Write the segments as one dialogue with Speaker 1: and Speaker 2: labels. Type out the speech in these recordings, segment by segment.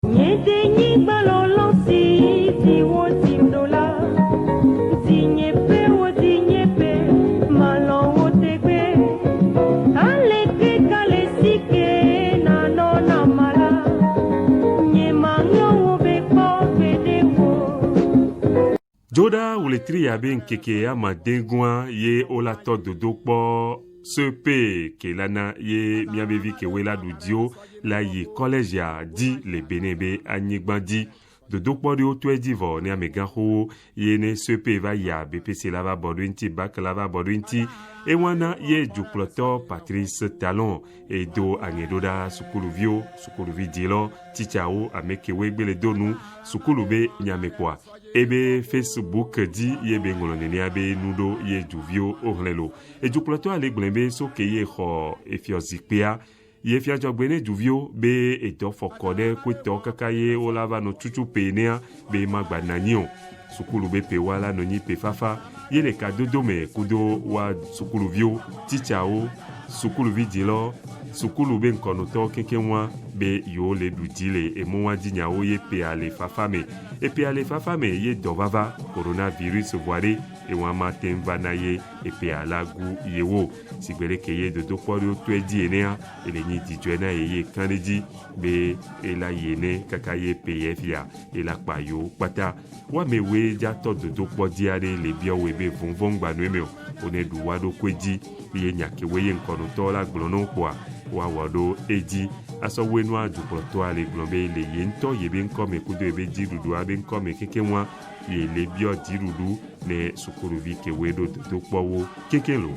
Speaker 1: Nye denyigba lɔlɔ si dzi wodzim ɖo la, dzinyeƒe wo dzinyeƒe, malɔ̃ wo tegbe. Aleke ka le si ke nanɔ nam la, nye maŋlɔ wo be kpɔ gbeɖe o.
Speaker 2: Dzoɖa wletri ya be ŋkeke amadegɔa ye wola tɔ dodokpɔ CEP ke la na ye míabe vi kewoe la ɖu dziwo la yi kɔlɛdzia dzi le Benin be anyigba dzi. Dodokpɔ ɖewo tɔe dzi vɔ ne amegãxowo ye ne CEP va yia BEPC la va bɔ ɖo eŋuti, BAC la va bɔ ɖo eŋuti. Ewana ye dukplɔtɔ Patrice Talon edo aŋe ɖo ɖa sukuluviwo, sukuluvi dzilɔ, titsawo, ame kewoe gbe le do nu sukulu be nyamekpɔa. Ebe Facebook dzi ye be ŋlɔ nenea be nu ɖo ye duviwo woxlẽ lo. Edukplɔtɔa le gblɔe be so ke ye xɔ efiɔzikpuia ye fiadzɔgbe ne duviwo be edɔ fɔkɔ ɖe koetɔ kaka ye wola va nɔ tutu pe nea be magba nanyi o. Sukulu be pe wa la nɔ nyi pe fafa ye le kadodo me kudo wa sukuluviwo, titsawo, sukuluvi dzilɔ, sukulu be ŋkɔnɔtɔ kekeŋua be yewo le ɖu dzi le emɔ wa dzi nyawo ye pea le fafa me. Epea le fafa me ye dɔ vava coronavirus voa ɖe ewa ma te ŋu va na ye epea la gu yewo. Sigbe ɖe ke ye dodokpɔ ɖewo tɔe dzi enea, ele nyi dzidzɔe na ye ye kan ɖe dzi be ela yi ene kaka ye pe ye fia ela kpa yewo kpata. Woamewoe dza tɔ dodokpɔ dzi aɖe le biɔ woe be vɔvɔ̃ ŋgba nɔ eme o. Wone ɖu woa ɖokoe dzi ye nya kewoe ye ŋkɔnɔtɔ la gblɔ na wo kpoa woawɔ ɖo edzi. Asɔ woe nua dukplɔtɔa le gblɔ be le ye ŋutɔ ye be ŋkɔme kudo ye be dziɖuɖua be ŋkɔme kekeŋua ye le biɔ dziɖuɖu ne sukuluvi kewoe ɖo dodokpɔwo keke lo.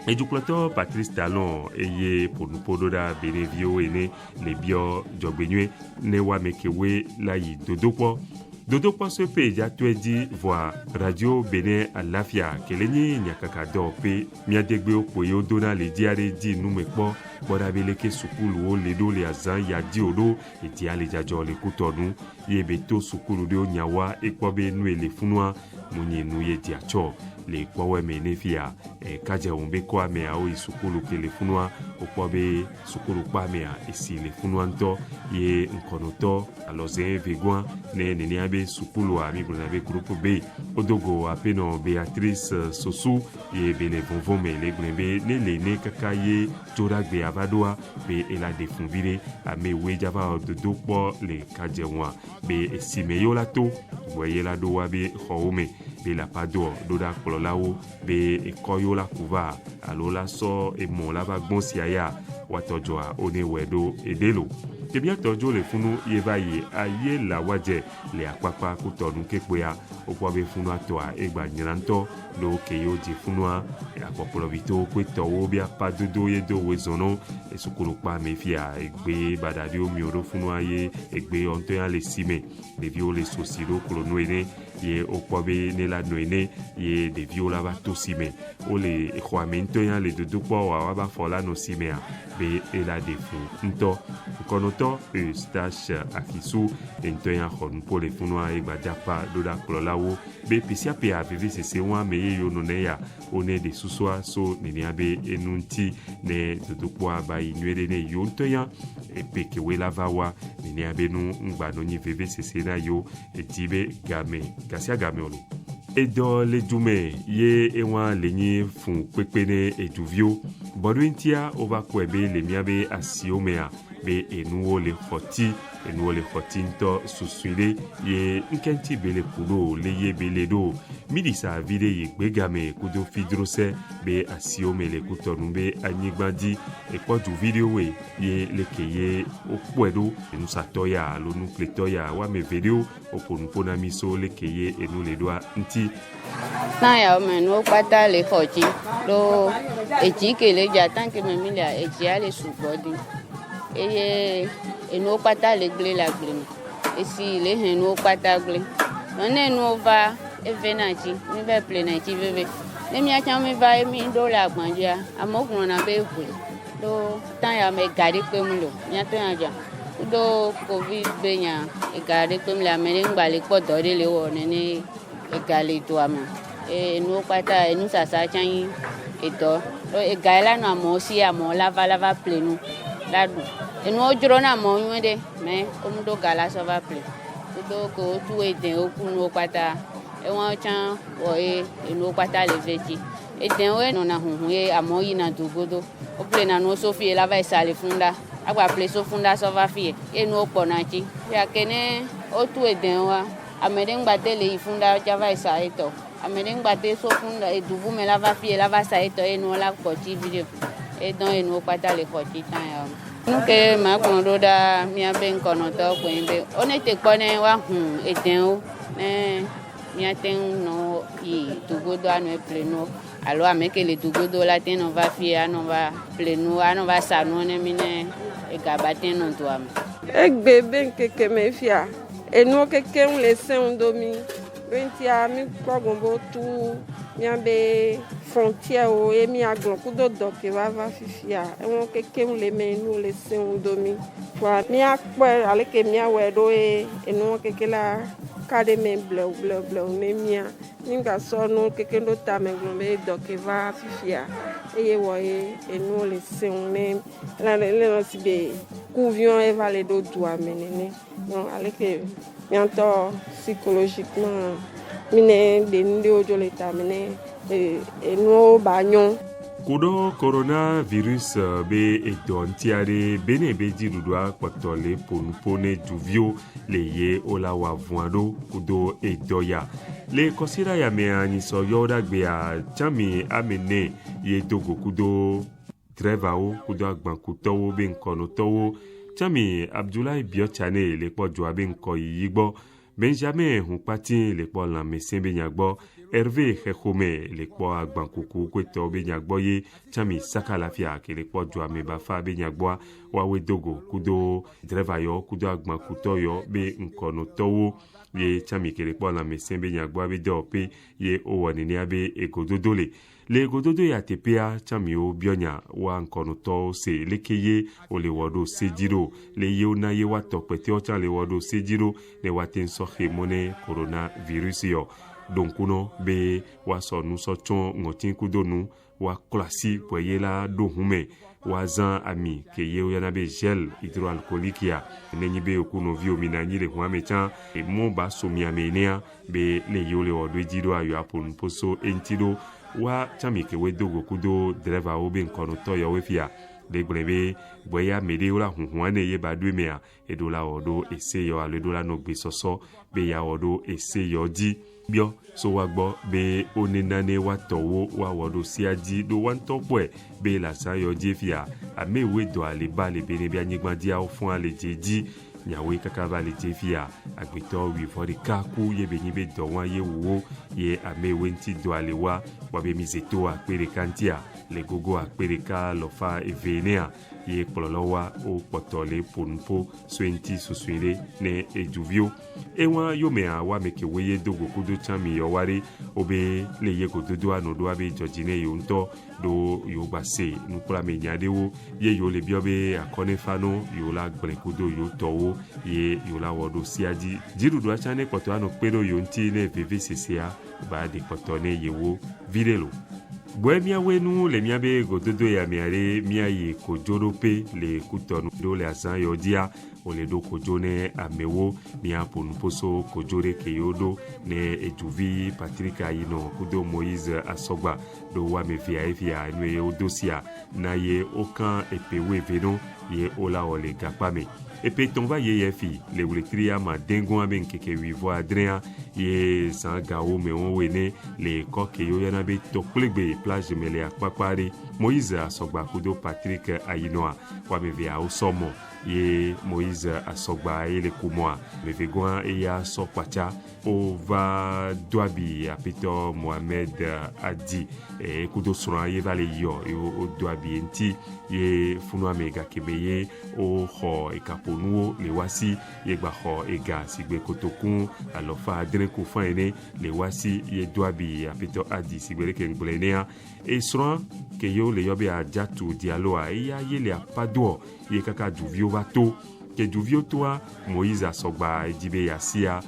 Speaker 2: Edukplɔtɔ Patrice Talon eye ƒonuƒo ɖo ɖa Beninviwo ene le biɔ dzɔgbenyui ne woame kewoe la yi dodokpɔ. Dodokpɔ CEP dza tɔe dzi vɔa Radio Benin Alafia ke le nyi nyakaka dɔwɔƒe miadegbewo kpo ye wodona le dzi aɖe dzi nume kpɔ kpɔ ɖa be leke sukuluwo le ɖo le azã ya dzi o ɖo edzia le dzadzɔ le kutɔ nu ye be to sukulu ɖewo nyawoa ekpɔ be nu le funua mu nye nu ye dzia tsɔ le kpɔwɛ me ne fia kadze ŋu be kɔ ameawo yi sukulu ke le funua wokpɔ be sukulu kpɔ amea esi le funua ŋutɔ ye ŋkɔnɔtɔ alɔze vegua ne nenea be sukulua mi gblɔna be groupe B wodo go aƒenɔ Beatrice Sosu ye be le vɔvɔ̃ me le gblɔe be ne le ne kaka ye tso ɖa gbea va ɖoa be ela ɖe fun vi ɖe ame woe dza va wɔ dodokpɔ le kadze ŋua be esime yewo la to gbɔ ye la ɖo wa be xɔwo me be le aƒadoɔ ɖo ɖa kplɔlawo be ekɔ yewo la ku va alo la sɔ emɔ la va gbɔn sia ya woatɔ dzɔa wo ne wɔe ɖo eɖe lo. Ke míatɔ dzo le funu ye va yi aye la woadze le akpakpa kutɔ nu ke kpoea wokpɔ be funua tɔa egba nyra ŋutɔ ɖo ke yewo dze funua akpɔkplɔvitowo koetɔwo be apadodo ye do woe zɔnɔ esukulu kpa me fia egbe baɖa ɖewo miwo ɖo funua ye egbe yɔ ŋutɔ ya le si me ɖeviwo le sosi ɖo klo nu ene ye wokpɔ be ne la nɔ ene ye ɖeviwo la va to si me wole exɔa me ŋutɔ ya le dodokpɔ wa woava fɔ la nɔ si mea be ela ɖe fu ŋutɔ ŋkɔnɔtɔ Eustache Afisu ŋutɔ ya xɔ nuƒo le funua ye gbadzapa ɖo ɖa kplɔlawo be ƒe vevesese wɔn ame ye yewo nɔ ne ya wone ɖe susua so nenea be enu ŋuti ne dodokpɔa ba yi nyuie ɖe ne yewo ŋutɔ ya epe kewoe la va wa nenea be nu ŋgba nɔ nyi vevesese na yewo edi be game gasia game o lo. Edɔ le dume ye ewa le nyi fun kpekpe ne eduviwo bɔɖo ŋutia wova kpɔe be le míabe asiwo mea be enuwo le xɔti enuwo le xɔti ŋutɔ susui ɖe ye ŋkɛŋuti be le ku ɖo le ye be le ɖo miɖisa vi ɖe yi gbegame kudo fidrose be asiwo me le kutɔnu be anyigba dzi ekpɔ duvi ɖewoe ye leke ye wokpɔe ɖo enusatɔ ya alo nukletɔ ya woame eve ɖewo woƒo nuƒo na mi so leke ye enu le ɖoa ŋuti.
Speaker 3: Tã yawo me nuwo kpata le xɔ dzi ɖo edzi ke le dza tã ke me mi lea edzia le sugbɔ di eye enuwo kpata le gblẽ le agble me esi le he nuwo kpata gblẽ nɔ ne nuwo va eve na dzi mi va ƒle na dzi veve ne míatsã mi va mi ɖo le agba dzia amewo gblɔna be ʋue ɖo tã ya me ga ɖe kpem le o míatɔ ya dza kudo covid be nya ega ɖe kpem le ame ɖe ŋgba le kpɔ dɔ ɖe le wɔ nene ega le doa me eye nuwo kpata enusasa tsã nyi edɔ ega la nɔ amewo si amewo la va la va ƒle nu la ɖu. Enuwo dzrona amewo nyuie ɖe mais womeɖo ga la sɔ va ƒle. Kudo ke wotu edewo ku nuwo kpata ewawo tsã wɔ ye enuwo kpata le ve dzi. Edewoe nɔna huhu ye amewo yina du godo. Woƒlena nuwo so fie la va yi sa le funda. Agba ƒle so funda sɔ va fie ye nuwo kpɔna tsi. Fia ke ne wotu edewoa, ame ɖe ŋgba te le yi funda tsa va yi sa etɔ. Ame ɖe ŋgba te so funda edu bu me la va fie la va sa etɔ ye nuwo la kpɔ tsi vi ɖe o. Edɔn ye nuwo kpata le xɔ tsi tã ya. Nu ke magblɔ ɖo ɖa míabe ŋkɔnɔtɔwo koe nye be wone te kpɔ ne woahu edewo ne míate ŋu nɔ yi dugodo anɔ ƒle nuwo alo ame ke le dugodo la te nɔ va fie anɔ va ƒle nuwo anɔ va sa nuwo ne mi ne ega ba te nɔ dua me.
Speaker 4: Egbe be ŋkeke me fia enuwo kekeŋ le sẽŋ do mi ɖo ŋutia mi kpɔ gbɔ be wotu míabe frontière ye míagblɔ kudo dɔ ke va va fifia enuwo kekeŋ le me nuwo le sẽŋ do mi voa míakpɔe aleke míawɔe ɖo ye enuwo keke la ka ɖe me blewu blewu blewu ne mía mi ŋgasɔ nuwo kekeŋ ɖo tame gblɔ be dɔ ke va fifia eye wɔ ye enuwo le sẽŋ ne le nɔ si be kuviɔ ye va le ɖo dua me nene donc aleke míatɔ psychologiquement mi ne ɖe nu ɖewo dzo le tame ne enuwo ba nyɔ.
Speaker 2: Kuɖo coronavirus be edɔ ŋuti aɖe bene be dziɖuɖua kpɔtɔ le ƒonuƒo ne duviwo le ye wola wɔ avua ɖo kudo edɔ ya le kɔsiɖa ya mea nyisɔ yɔ ɖagbea tsãmi ame ne ye do go kudo drɛvawo kudo agbankutɔwo be ŋkɔnɔtɔwo tsãmi Abdoulaye Biɔtsane le kpɔ dzoa be ŋkɔyiyi gbɔ Benjamin Hukpati le kpɔ lãmesẽ be nya gbɔ Hervé Xexome le kpɔ agbankuku koetɔwo be nya gbɔ ye tsãmi Saka Lafia ke le kpɔ dzoame bafa be nya gbɔa woawoe do go kudo drɛva yɔ kudo agbankutɔ yɔ be ŋkɔnɔtɔwo ye tsãmi ke le kpɔ lãmesẽ be nya gbɔa be dɔwɔƒe ye wowɔ nenea be egododo le le gododo ya teƒea tsãmiwo biɔ nya woa ŋkɔnɔtɔwo se leke ye wole wɔ ɖo se dzi ɖo le ye wona ye woatɔ kpɛtɛwo tsã le wɔ ɖo se dzi ɖo ne woate ŋu sɔ xe mɔ ne coronavirus yɔ ɖo be woasɔ nusɔ tsɔ ŋɔti kudo nu woaklɔ asi bɔe ye la ɖo hu me woazã ami ke ye woyɔna be gel hydroalcoolique ya nenyi be yoku nɔviwo mina anyi le hua me tsã emɔ ba so miame nea be le yewo le wɔ ɖo edzi ɖo ayɔ aƒo nuƒo so eŋuti ɖo wa tsãmi ke woe do go kudo drɛvawo be ŋkɔnɔtɔ yawoe fia le gblɔe be gbɔ ya ame ɖewo la huhua ne ye ba ɖoe mea eɖo la wɔ ɖo ese yɔ alo eɖo la nɔ gbesɔsɔ be ya wɔ ɖo ese yɔ dzi biɔ so wa gbɔ be wonena ne woatɔwo woawɔ ɖo sia dzi ɖo woa ŋutɔ kpɔe be le azã yɔ dzi fia ame woe dɔ ale ba le be ne be anyigba dziawo fún le dze dzi nyawoe kaka va le dze fia agbetɔ wuivɔ ɖeka ku ye be nyi be dɔ wa ye wuwo ye ame woe ŋuti dɔ ale wa kpɔ be mi zeto akpe ɖeka ŋutia le gogo akpe ɖeka lɔfa eve nea ye kplɔlɔ wa wo kpɔtɔ le ƒo nuƒo so eŋuti susui ɖe ne eduviwo ewa yomea wa ame ke woe ye do go kudo tsã mi yɔ wa ɖe wobe le ye gododo anɔ ɖoa be dzɔdzi ne yewo ŋutɔ ɖo yewo gba se nukplame nya ɖewo ye yewo le biɔ be akɔnefa no yewo la gblẽ kudo yewo tɔwo ye yewo la wɔ ɖo sia dzi dziɖuɖua tsã ne kpɔtɔ anɔ kpe ɖo yewo ŋuti ne veve sesea ba ɖe kpɔtɔ ne yewo vi ɖe lo gbɔe míawoe nu le míabe gododo ya mea ɖe míayi kodzoɖoƒe le kutɔnu ɖo le azã yɔ dzia wole ɖo kodzo ne amewo míaƒo nuƒo so kodzo ɖe ke yewo ɖo ne eduvi Patrick Ayinɔ kudo Moïse Asɔgba ɖo wo ame evea efia enu ye wodo sia na ye wokan epe wuieve ɖo ye wola wɔ le gakpa me epe tɔn va ye yɛ fi le wletri ama dengɔa be ŋkeke wuivɔ adrea ye zã gawo me woe ne le kɔ ke yewo yɔna be tɔkplegbe plage me le akpakpa ɖe Moïse Asɔgba kudo Patrick Ayinɔa wo ame eveawo sɔ mɔ ye Moïse Asɔgba ye le kumɔa mevegɔa eya sɔ kpatsa wova do abi aƒetɔ Mohamed Adi kudo srɔ̃a ye va le yɔ ye wodo abi ŋuti ye funuame gake me ye woxɔ ekaƒonuwo le wasi ye gba xɔ ega sigbe kotoku alɔfa adre ku fã ene le wasi ye do abi aƒetɔ Adi sigbe leke ŋgblẽ nea esrɔ̃a ke yewo le yɔ be Adjatu Dialloa eya ye le apadoɔ ye kaka duviwo va to ke duviwo toa Moïse Asɔgba edzi be yeasia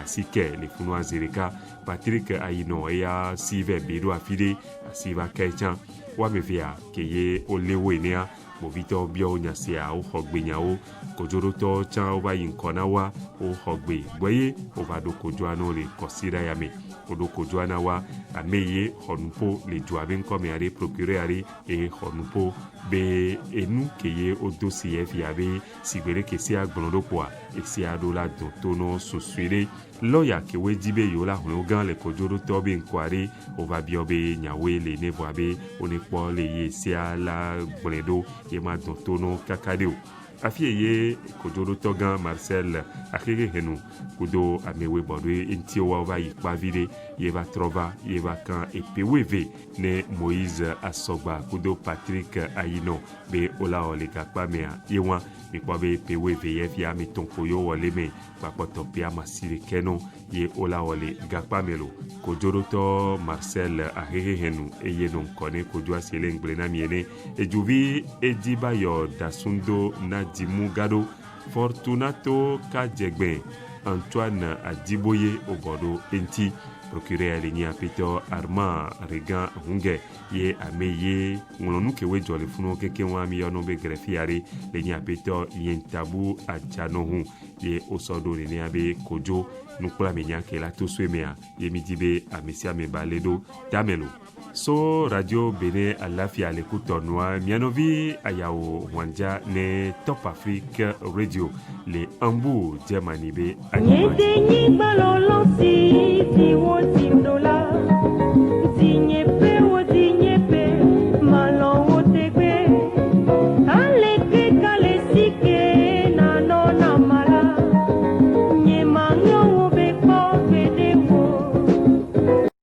Speaker 2: asi ke le funua zi ɖeka Patrick Ayinɔ eya si vɛ be ɖo afi ɖe asi va ke tsã wo ame evea ke ye wolé wo enea Kpovitɔwo biɔ wo nya sia, woxɔ gbe nyawo. Kodzoɖotɔwo tsã wova yi ŋkɔ na woa, woxɔ gbe gbɔe ye wova ɖo kodzoa na wo le kɔsiɖa ya me. Woɖo kodzoa na woa, ame ye xɔ nuƒo le dua be ŋkɔme aɖe, procureur aɖe ye xɔ nuƒo be enu ke ye wodo si ye fia be sigbe ɖe ke sea gblɔ ɖo kpoa, esea ɖo la dɔn to nɔ susui ɖe. Lɔya kewoe di be yewo la hlẽ wo gã le kodzoɖotɔ be ŋkɔa ɖe, wova biɔ be nyawoe le ne vɔa be wone kpɔ le ye sea la gblɔe ɖo ye ma dɔn to nɔ kaka ɖe o. Afi ye kodzoɖotɔ gã Marcel Axexehenu kudo amewoe bɔ ɖo eŋuti woawo va yi kpavi ɖe ye va trɔ va ye va kan epe wuieve ne Moïse Asɔgba kudo Patrick Ayinɔ be wola wɔ le gakpa mea ye wa mikpɔ be epe wuieve ye fia ame tɔn ko yewo wɔ le eme kpakpɔtɔ pe ame asiɖekɛ nɔ ye wola wɔ le gakpa me lo. Kodzoɖotɔ Marcel Axexehenu eye nɔ ŋkɔ ne kodzoa si le ŋgble na mi ene. Edzuvi Edibayɔ Dasundo Nadimu gaɖo Fortunato Kadzegbe Antoine Adiboye wobɔ ɖo eŋuti. Procureur le nye aƒetɔ Armand Regan Hunge ye ame ye ŋlɔ nu kewoe dzɔ le funu kekeŋ mi yɔnɔ be greffier aɖe le nye aƒetɔ Yentabu Adzanohu ye wosɔ ɖo nenea be kodzo nukplamenya ke la to sue mea ye mi di be ame sia ame ba lé ɖo tame lo. So Radio Benin Alafia le kutɔnua mia nɔvi Ayawo Hwanja ne Top Afrique Radio le Hambourg, Germany be anyigba dzi.
Speaker 1: Nye denyigba lɔlɔ si si wodzim ɖo la.